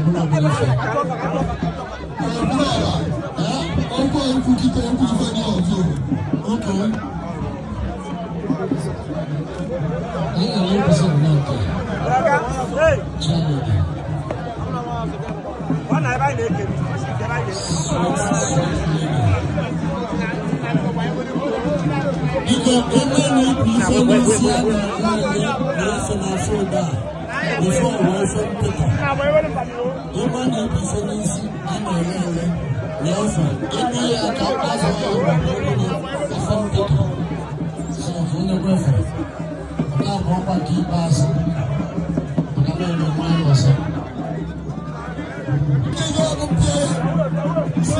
Ọbụla ọbụla ife. Ọkwa ekwukite ekwuchife dị ọzọ. Okay. Anyị gara ekwesị ọbụla nke Chineke. Sweet, sweet lady. Biko, onye na-ebu ife n'isi a na-ere ere wee n'afọ ụda a before wee fe mpịtọ. Ebe na-ebu ife n'isi a na-ere ere wee fe eme ya ka azụ ya efe mpịtọ. So, onye gwefe. Nke a bụ ọkwa nke ikpeazụ. Maka na eme nwayọ ọzọ. Ndị ọrụ pịa ya si